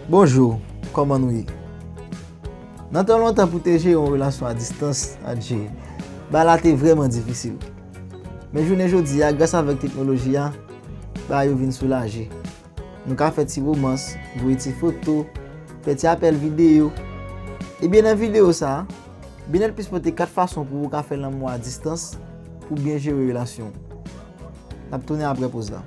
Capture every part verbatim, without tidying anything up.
Bonjou, kòman nou ye? Nan tan lontan pou te jere yon relasyon a distans, adje, bagay la te vrèman difisil. Men jounen jodi a, gras avèk teknoloji a, bagay yo vin soulaje. Nou ka fè ti womans, voye ti foto, fè ti apèl videyo. Ebyen nan videyo sa a, Benel Plis pote kat fason pou ou ka fè lanmou a distans pou byen jere relasyon w. N ap tounen apre poz la.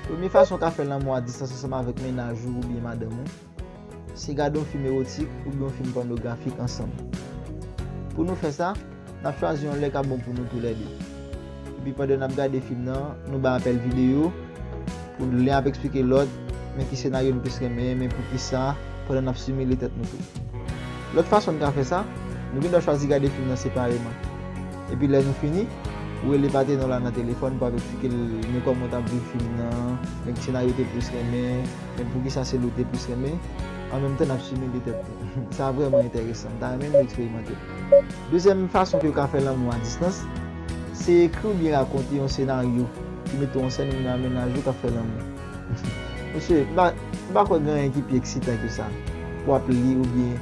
Premye fason w ka fè lanmou a distans ansanm avèk mennaj ou oubyen madanm ou, se gade yon fim ewotik oubyen yon fim pònografik ansanm. Pou nou fè sa, n ap chwazi yon lè k ap bon pou nou toulède. Epi pandan n ap gade fim nan, nou bay apèl videyo pou len ap eksplike lòt, men ki senaryo n plis renmen, men poukisa, pandan n ap simile tèt nou tou. Lòt fason n ka fè sa, nou gen dwa chwazi gade fim nan separeman. Epi lè nou fini, ou rele patnè w la nan telefòn pou ap eksplike l men kòman w t ap viv fim nan, men ki senaryo w te plis renmen, men poukisa se li w te plis renmen. An menm tan, n ap simile tèt nou. Sa vrèman enteresan. M ta renmen nou eksperimante l. Dezyèm fason ke w ka fè lanmou a distans, se ekri oubyen rakonte yon senaryo ki mete w an sèn oubyen a mennaj ou k ap fè lanmou. Mesye, m pa, m pa kwè gen anyen ki pi eksitan ke sa. W ap li oubyen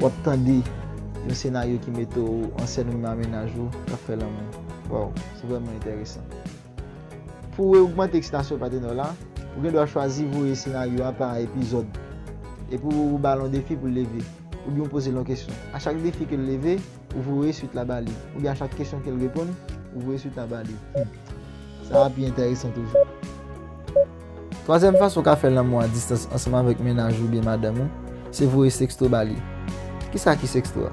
w ap tande yon senaryo ki mete w an sèn ou menm a mennaj ou k ap fè lanmou. Waw, se vrèman enteresan. Pou w ogmante eksitasyon patnè w la, ou gen dwa chwazi voye senaryo a pa epizòd. Epi w ba l yon defi pou l leve, oubyen w poze l yon kesyon. A chak defi ke l leve, ou voye swit la ba li. Oubyen a chak kesyon ke l reponn, ou voye swit la ba li. Hmm. Sa a pi enteresan toujou. Twazyèm fason w ka fè lanmou a distans ansanm avèk mennaj ou oubyen madanm ou, se voye seksto ba li. Kisa ki seksto a?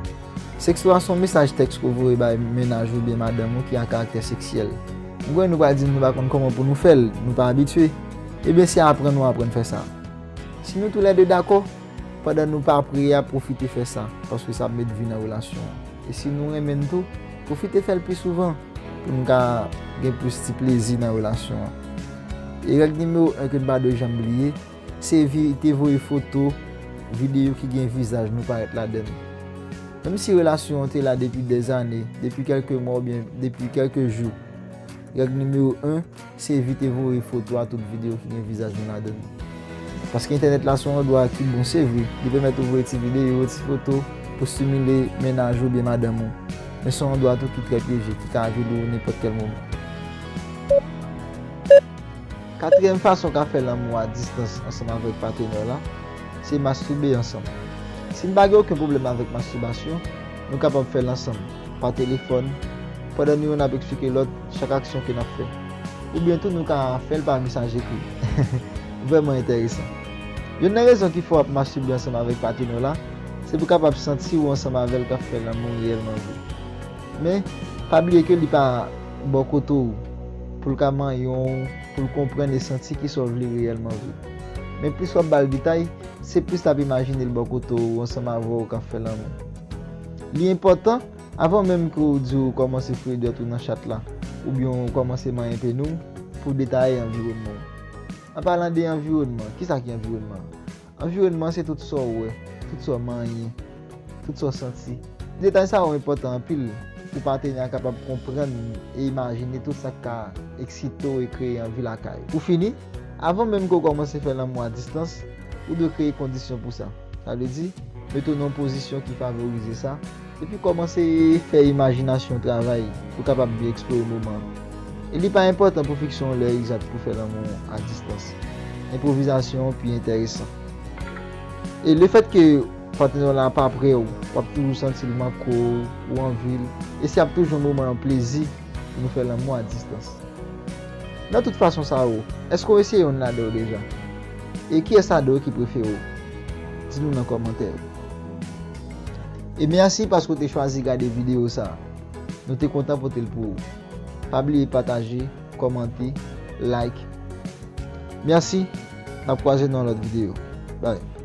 Seksto a se yon mesaj tèks ke w voye bay mennaj ou oubyen madanm ou ki a karaktè seksyèl. M konnen nou pral di m nou pa konn kòman pou nou fè l, nou pa abitye. Ebyen, se aprann ou aprann fè sa. Si nou toulède dakò, pandan nou pa pre a, pwofite fè sa, paske sa ap met vi nan relasyon an. E si nou renmen n tou, pwofite fè l pi souvan pou n ka gen plis ti plezi nan relasyon an. E règ nimewo en ke n pa dwe janm bliye, se evite voye foto, videyo ki gen vizaj nou parèt ladan l. Menm si relasyon an te la depi dèzane, depi kèlke mwa oubyen depi kèlke jou, règ nimewo en, se evite voye foto a tout videyo ki gen vizaj nou ladan l. Paske entènèt la se yon andwa ki bon, se vre, li pèmèt ou voye ti videyo, ti foto pou stimile mennaj ou oubyen madanm ou. Men se yon andwa tou ki trè pyeje, ki ka vide w nenpòt kèl moman. Katriyèm fason w ka fè lanmou a distans ansanm avèk patnè w la, se mastibe ansanm. Si n pa gen okenn pwoblèm avèk mastibasyon, nou kapab fè l ansanm, pa telefòn, pandan nou youn ap eksplike lòt chak aksyon ke n ap fè. Oubyen tou nou ka fè l pa mesaj ekri. Vrèman enteresan. Youn nan rezon ki fè w ap mastibe ansanm avèk patnè w la, se pou w kapab santi w ansanm avè l k ap fè lanmou reyèlman vre. Men, pa bliye ke li pa bò kote w pou l ka manyen w, pou l konprann e santi kisa w vle reyèlman vre. Men plis w ap ba l detay, se plis l ap imajine l bò kote w ansanm avè w k ap fè lanmou. Li enpòtan, avan menm ke w di w kòmanse foure dwèt ou nan chat la, oubyen w kòmanse manyen peni w, pou w detaye anviwònman w. An palan de anviwònman, kisa ki anviwònman an? Anviwònman se tout sa w wè, tout sa w manyen, tout sa w santi. Detay sa yo enpòtan anpil pou patnè a kapab konprann e imajine tout sa k ka eksite w e kreye anvi lakay ou. Pou fini, avan menm ke w kòmanse fè lanmou a distans, ou dwe kreye kondisyon pou sa. Sa vle di, mete w nan yon pozisyon ki favorize sa, epi kòmanse fè imajinasyon w travay pou w kapab byen eksplore moman an. E li pa enpòtan pou fikse yon lè egzak pou fè lanmou a distans. Enpwovizasyon an pi enteresan. E lefètke patnè w la pa prè w, w ap toujou santi l manke w, ou anvi l, e se ap toujou yon moman plezi pou nou fè lanmou a distans. Nan tout fason sa yo, èske w eseye yonn ladan yo deja? E kiyès ladan yo ki prefere w? Di nou nan kòmantè yo. E mèsi paske w te chwazi gade videyo sa a. Nou te kontan pote l pou ou. Pa bliye pataje, kòmante, like. Mèsi, n ap kwaze nan yon lòt videyo. Bye.